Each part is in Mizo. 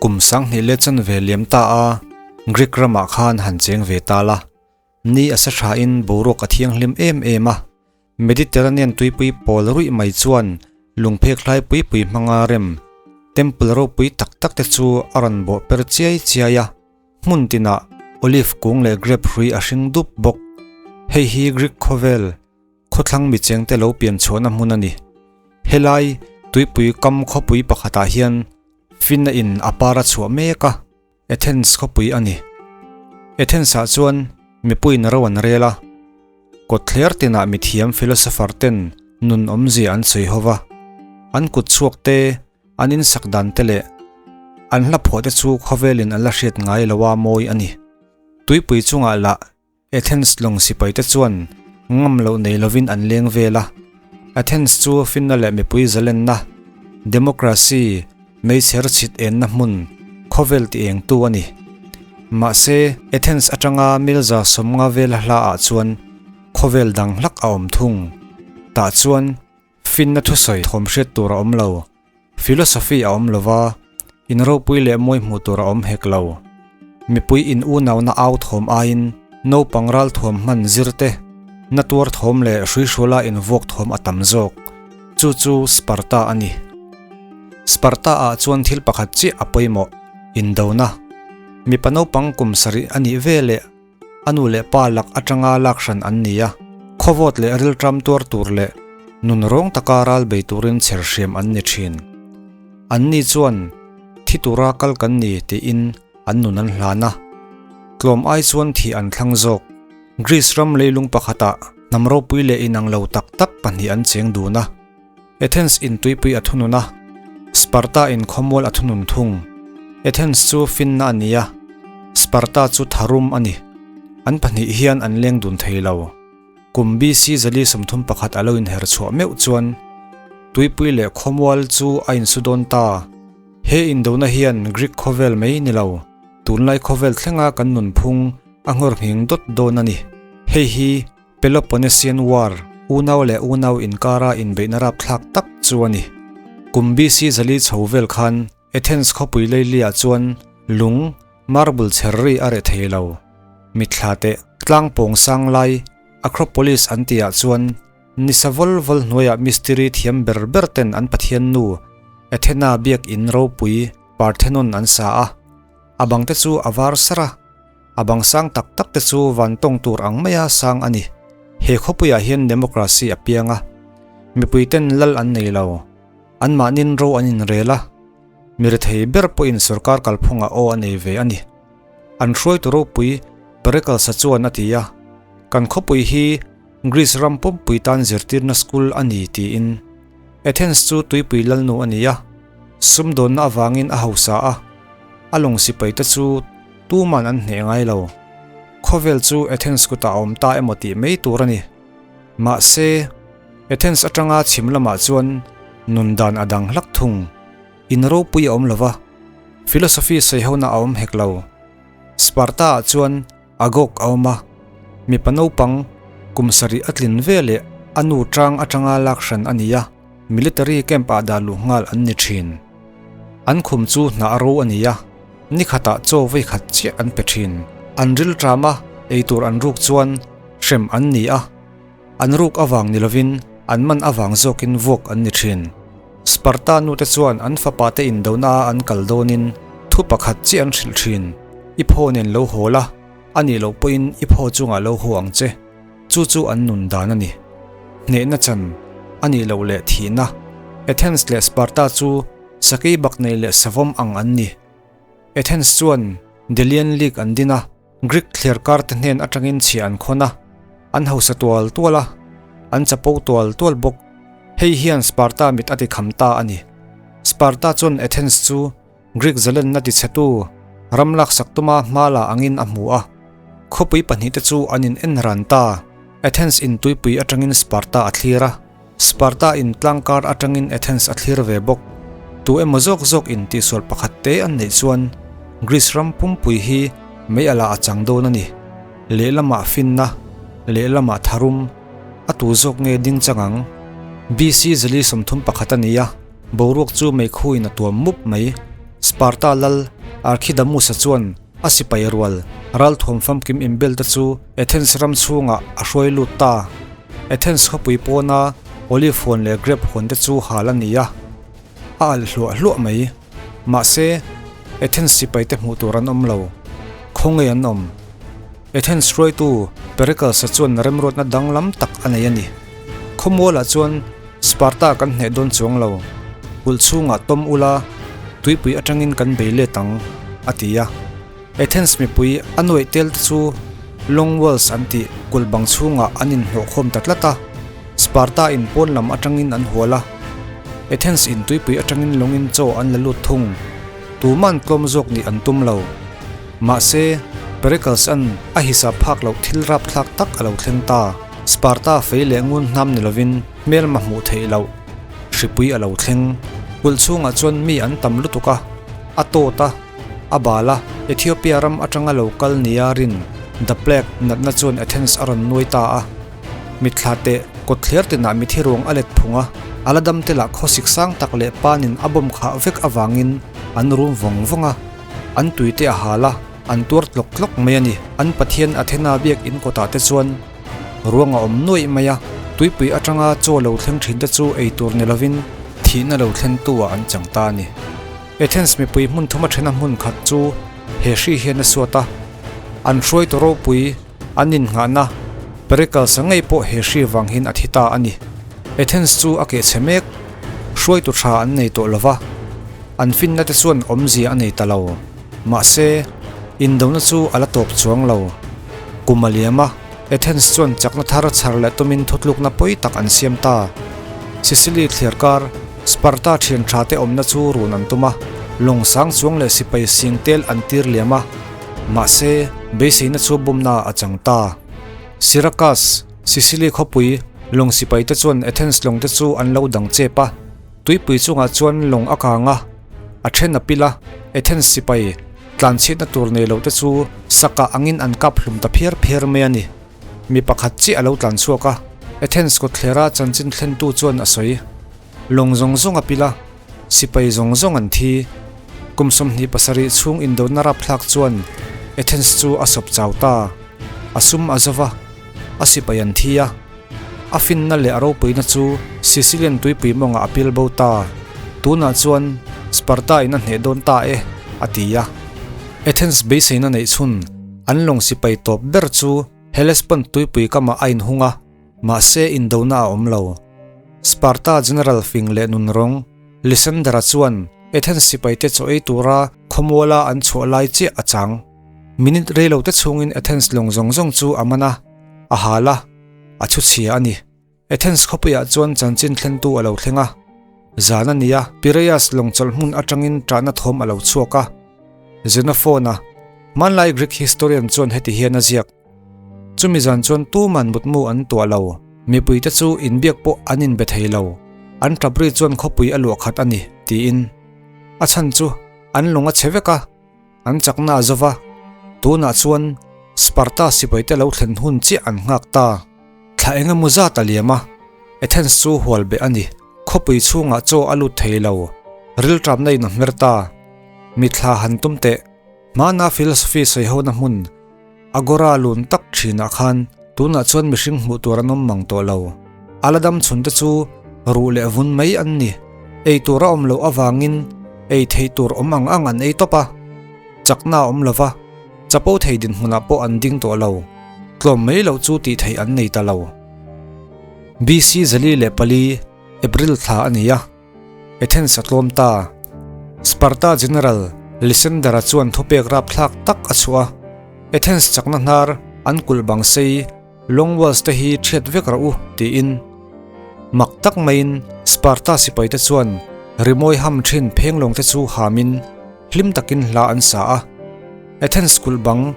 Kum 2000 leh chanve liam ta a, Greek ramah khan han cheng ve ta la. Ni a sa thain boruak a thianghlim em em a, Mediterranean tuipui pawl ruih mai chuan lungphek hlai pui pui hmanga rem temple ropui tak tak te chu a rawn bawh per chiai chiai a. Hmun tinah olive kung leh grape hrui a hring dup bawk. Hei hi Greek khawvel khawthlang mi chengte lo pian chhuahna hmun a ni. Helai tuipui kam khawpui pakhatah hian Finna in a par a chhuah mek a, Athens khawpui a ni. Athens ah chuan mipuiin ro an rel a, kawtthler tinah mithiam philosopher ten nun awmzia an sawi ho va, an kut chhuak te, an insak dan te leh an hla phuah te chu khawvelin an la hriat ngai lo a mawi a ni. Tuipui chungah lah Athens lawng sipaite chuan ngam loh nei lovin an leng vel a. Athens chu finna leh mipui zalenna, democracy, meichher chhit enna hmun, khawvel ti engtu a ni. Mahse, Athens atanga milza 50 vela hlaah chuan khawvel dang hlak a awm thung. Tah chuan finna thusawi thawm hriat tur a awm lo. Philosophy a awm lova, in ropui leh mawi hmuh tur a awm hek lo. Mipui in unauna au thawm aiin naupang ral thuam hman zir te, na tuar thawm leh hruihruala in vuak thawm a tam zawk. Chu chu Sparta a ni. Sparta ah chuan thil pakhat chiah a pawimawh, indona. Mipa naupang kum sarih a nih ve leh A nu leh pa lak atanga lak hran an ni a, khawvawt leh rilṭam tuar tur leh nun rawng taka ral bei turin chher hriam an ni ṭhin. Anni chuan thi tura kal kan ni tiin an nun an hlan a, tlawm ai chuan thih an thlang zawk. Greece ram leilung pakhatah hnam ropui leh inang lo tak tak pahnih an cheng dun a. Athens in tuipui a thunun a, Sparta in khawmual a thunun thung. Athens chu finna a ni a, Sparta chu tharum a ni. An pahnih hian an leng dun thei lo. Kum BC 431 a lo inher chhuah meuh chuan tuipui leh khawmual chu a insu dawn ta. He indona hian Greek khawvel mai ni lo, tunlai khawvel thlenga kan nunphung a nghawr nghing dawt dawn a ni. Hei hi Peloponnesian War, unau leh unau inkara inbeihna rapthlak tak chu a ni. Kum BC 400 chho vel khan Athens khawpui leiliah chuan lung, marble chher ri a reh thei lo. Mitthla teh tlang pawng sang lai, Acropolis an tihah chuan nisa vawl vawl hnuaiah mistiri thiam ber ber ten an pathian nu Athena biak in ropui Parthenon an sa a, a bangte chu a var sar a. A bang sang tak tak te chu van tawng tur ang maia sang a ni. He khawpuiah hian democracy a piang a, mipuiten lal an nei lo. Anmahnin ro an inrel a, mi rethei ber pawhin sorkar kalphungah aw a nei ve a ni. An hruaitu ropui Pericles-a chuan a ti a, Kan khawpui hi Greece ram pumpui tan zirtirna school a ni tiin. Athens chu tuipui lalnu a ni a, sumdawnna avangin a hausa a, a lawng sipaite chu Tuman an hneh ngai lo. Khawvel chu Athens kutah a awm ta emaw tih mai tur a ni. Mahse, Athens atanga chhim lamah chuan nun dan a dang hlak thung. In ropui a awm lo va, philosophy saihona a awm hek lo. Sparta-ah chuan Agog a awm a, mipa naupang kum sarih a tlin ve leh a nu tang atanga lak hran a ni a, military camp-ah dah luh nghal an ni thin. An khum chu hnah ro a ni a, ni khatah chaw vei khat chiah an pe thin. An ril ṭam a, eitur an ruk chuan hrem an ni a, an ruk avang ni lovin an man avang zawkin vuak an ni thin. Sparta nute chuan an fapa te indona a an kal dawnin thu pakhat chiah an hrilh thin, I phaw nen lo haw la, a nih loh pawhin i phaw chungah lo haw ang che. Chu chu an nun dan a ni. Hnehna chan a nih loh leh thihna. Athens leh Sparta chu sakei bak nei leh savawm ang an ni. Athens chuan Delian League an din a, Greek thliarkar te hnen atangin chhia an khawn a, an hausa tual tual a, an chapo tual tual bawk. Hei hian Sparta mit a tikham ta a ni. Sparta chuan Athens chu Greek zalenna tichhetu ram laksak tuma hma la angin a hmu a. Khawpui pahnihte chu an in en ran ta. Athens in tuipui atangin Sparta a thlir a, Sparta in tlangkar atangin Athens a thlir ve bawk. Tu emaw zawk zawk in tihsual pakhat te an neih chuan Greece ram pumpui hi mei ala a chang dawn a ni. Lehlamah finna, lehlamah tharum, a tu zawk nge ding chang ang? BC 431 a ni a. Boruak chu meikhuin a tuam mup mai. Sparta lal Archidamus-a chuan a sipai rual ralthuam famkim inbelte chu Athens ram chhungah a hruai lut ta. Athens khawpui pawna olive huan leh grape huan te chu hal a ni a, a alh hluah hluah mai. Mahse, Athens sipai te hmuh tur an awm lo. Khawnge an awm? Athens hruaitu Pericles-a chuan remruatna danglam tak a nei a ni. Khawmualah chuan Sparta kan hneh dawn chuang lo, kulh chhungah tawm ula, tuipui atangin kan bei let ang, a ti a. Athens mipui a nuaih tel te chu Long Walls an tih kulh bang chhungah an inhlawhkhawm ta tlat a, Sparta in pawn lam atangin an hual a. Athens in tuipui atangin lawngin chaw an la lut thung. Tuman tlawm zawk nih an tum lo. Mahse, Pericles-a'n a hisap phak loh thil rapthlak tak a lo thleng ta. Sparta fei leh ngun hnam ni lovin hmelma hmuh theih loh hripui a lo thleng. Kulh chhungah chuan mi an tam lutuk a, a tawt a, a bal a, Ethiopia ram atanga lo kal nia rin The Plague natna chuan Athens a rawn nuai ta a. Mitthla teh kawtthler tinah mithi ruang a let phung a, a la dam te lah khawsik sang tak leh panin a bawm khah vek avangin an rum vawng vawng a, an tui te a hal a, an tuar tlawk tlawk mai a ni. An pathian Athena biakinn kawtah te chuan ruang a awm nuaih mai a, tuipui atanga chaw lo thleng thin te chu ei tur ni lovin thihna lo thlentu ah an chang ta a ni. Athens mipui hmun thuma thena hmun khat chu he hri hian a suat a, an hruaitu ropui an innghahna Pericles a ngei pawh he hri vang hian a thi ta a ni. Athens chu a kehchhe mek, hruaitu tha an nei tawh lova, an finna te chuan awmzia a nei ta lo. Mahse, indona chu a la tawp chuang lo. Kum a liam a, Athens chuan chakna thar chhar leh tumin thutlukna pawi tak an siam ta. Sicily thliarkar, Sparta thian tha te awmna chu run an tum a, lawng sang chuang leh sipai sing tel an tir liam a. Mahse, beiseina chu bumna a chang ta. Syracuse, Sicily khawpui, lawng sipai te chuan Athens lawng te chu an lo dang chep a. Tuipui chungah chuan lawng a kang a, a then a pil a, Athens sipai tlanchhiatna tur nei lo te chu sakah angin an kap hlum ta phiar phiar mai a ni. Mi pakhat chiah a lo tlan chhuak a, Athens kawtthlera chanchin thlentu chuan a sawi. Lawng zawng zawng a pil a, sipai zawng zawng an thi. Kum 27 chhung indona rapthlak chuan Athens chu a sawp chau ta. A sum a zo va, a sipai an thi a. A finna leh a ropuina chu Sicilian tuipui mawngah a pil bo ta. Tunah chuan Sparta in a hneh dawn ta e, a ti a. Athens beiseina neih chhun an lawng sipai tawp ber chu Hellespont tuipui kamah a inhung a, mahse indona a awm lo. Sparta general fing leh nunrawng Lysander-a chuan Athens sipaite chaw ei tura khawmuala an chhuah lai chiah a chang. Minute reilote chhungin Athens lawng zawng zawng chu a man a, a hal a, a chhu chhia a ni. Athens khawpuiah chuan chanchin thlentu a lo thleng a. Zan a ni a, Piraeus lawng chawlh hmun atangin ṭahna thawm a lo chhuak a. Xenophon-a, hmanlai Greek historian chuan heti hian a ziak, Chumi zan chuan tuman mutmu an tuah lo, mipuite chu inbiak pawh an inbe thei lo, an ṭap ri chuan khawpui a luah khat a ni, tiin. A chhan chu an lung a chhe vek a. An chakna a zova, tunah chuan Sparta sipaite lo thlen hun chiah an nghak ta. Thla eng emaw zat a liam a, Athens chu hual beh a ni. Khawpui chhungah chaw a lut thei lo, rilṭamna in a hmer ta. Mithla han tum teh, hmana philosophy sawihona hmun Agora lun tak thinah khan tunah chuan mihring hmuh tur an awm mang tawh lo. A la dam chhun te chu ruh leh vun mai an ni. Ei tur a awm loh avangin ei theih tur awm ang ang an ei tawp a. Chakna a awm lo va, chapo thei dinhmunah pawh an ding tawh lo. Tlawm mai loh chu tih theih an nei ta lo. BC 404, April thla a ni a. Athens a tlawm ta. Sparta General Lysander-a chuan thupek rapthlak tak a chhuah a, Athens chakna hnar an kulh bang sei Long Walls te hi thiat vek rawh u, tiin. Mak tak maiin Sparta sipaite chuan rimawi ham thin phenglawng te chu hamin hlim takin hla an sa a. Athens kulh bang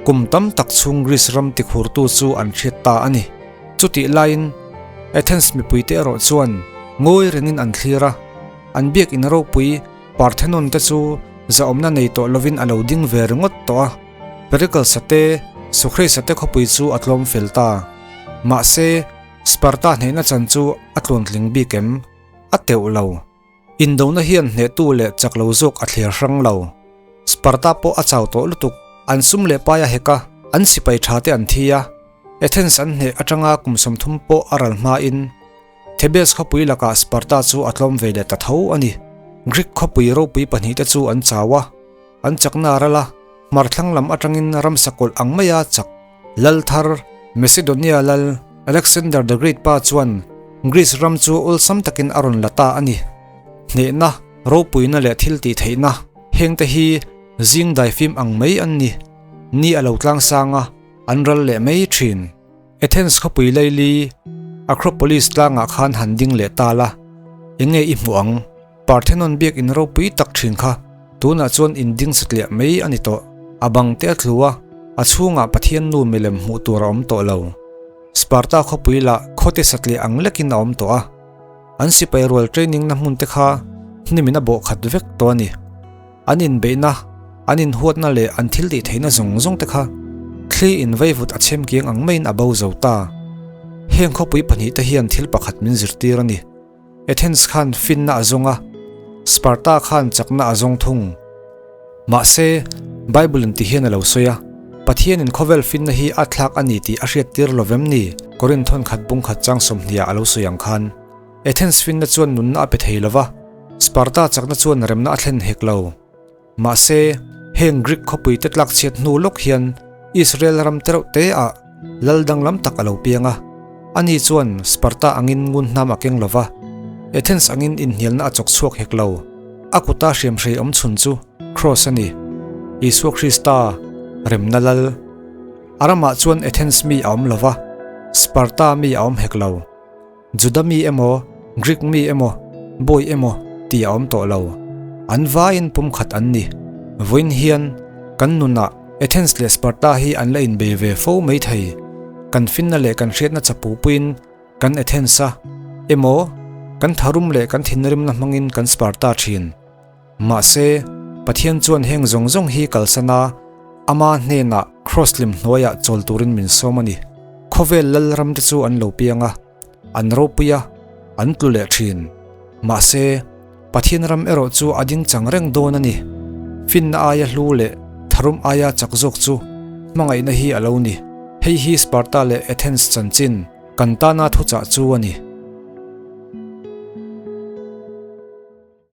kum tam tak chhung Greece ram tikhurtu chu an hriat ta a ni. Chutih laiin Athens mipuite erawh chuan ngawi rengin an thlir a, an biakinn ropui Parthenon te chu zahawmna nei tawh lovin a lo ding ve ringawt tawh a. Pericles-a te, Socrates-a te khawpui chu a tlawm fel ta. Mahse, Sparta hnehna chan chu a tluantling bik em? A teuh lo. Indona hian hnehtu leh chak lo zawk a thler hrang lo. Sparta pawh a chau tawh lutuk, an sum leh pai a hek a, an sipai tha te an thi a. Athens an hneh atanga kum 30 pawh a ral hmain Thebes khawpui lakah Sparta chu a tlawm ve leh ta tho a ni. Greek khawpui ropui pahnihte chu an chau a, an chakna a ral a, hmarthlang lam atangin ramsa kawlh ang maia chak lal thar Macedonia lal Alexander the Great pa chuan Greece ram chu awlsam takin a rawn la ta a ni. Hnehna, ropuina leh thil tih theihna hengte hi zing daifim ang mai an ni. Ni a lo tlangsang a, an ral leh mai thin. Athens khawpui laili Acropolis tlangah khan han ding leh ta la, eng nge i hmuh ang? Parthenon biakinn ropui tak thin kha tunah chuan in ding satliah mai a ni tawh. A bang te a tlu a, a chhungah Pathian nu milem hmuh tur a awm tawh lo. Sparta khawpui lah khawte satliah ang lekin a awm tawh a. An sipai rual training na hmun te kha hnimin a bawh khat vek tawh a ni. An inbeihna, an inhuatna leh an thil tih theihna zawng zawng te kha thli in vaivut a chhem kiang ang maiin a bo zo ta. Heng khawpui pahnihte hian thil pakhat min zirtir a ni. Athens khan finna a zawng a, Sparta khan chakna a zawng thung. Mahse, Bible-in ti hian a lo sawi a, Pathianin khawvel finna hi a thlak a ni tih a hriattir lo vem ni? Korinth thawnkhat bungkhat chang 20 a lo sawi ang khan. Athens finna chuan nunna a pe thei lo va, Sparta chakna chuan remna a thlen hek lo. Mahse, heng Greek khawpui te tlak chhiat hnu lawk hian Israel ram te reuh te ah lal danglam tak a lo piang a. Ani chuan Sparta angin ngun hnam a keng lo va, Athens angin inhnialna a chawk chhuak hek lo. A kuta hriamhrei awm chhun chu Kraws a ni, Isua Krista, remna lal. A ramah chuan Athens mi a awm lo va, Sparta mi a awm hek lo. Juda mi emaw, Greek mi emaw, bawi emaw tih a awm tawh lo. An vaiin pumkhat an ni. Vawiin hian kan nunah Athens leh Sparta hi an la inbei ve fo mai thei. Kan finna leh kan hriatna chapupuiin kan Athens a emaw, kan tharum leh kan thinrimna hmangin kan Sparta thin. Mahse, Pathian chuan heng zawng zawng hi kalsan a, Ama hnenah Kraws lim hnuaiah chawl turin min sawm a ni. Khawvel lal ramte chu an lo piang a, an ropui a, an tlu leh thin. Mahse, Pathian ram erawh chu a ding chang reng dawn a ni. Finna aia hlu leh tharum aia chak zawk chu hmangaihna hi a lo ni. Hei hi Sparta leh Athens chanchin kan tana thuchah chu a ni.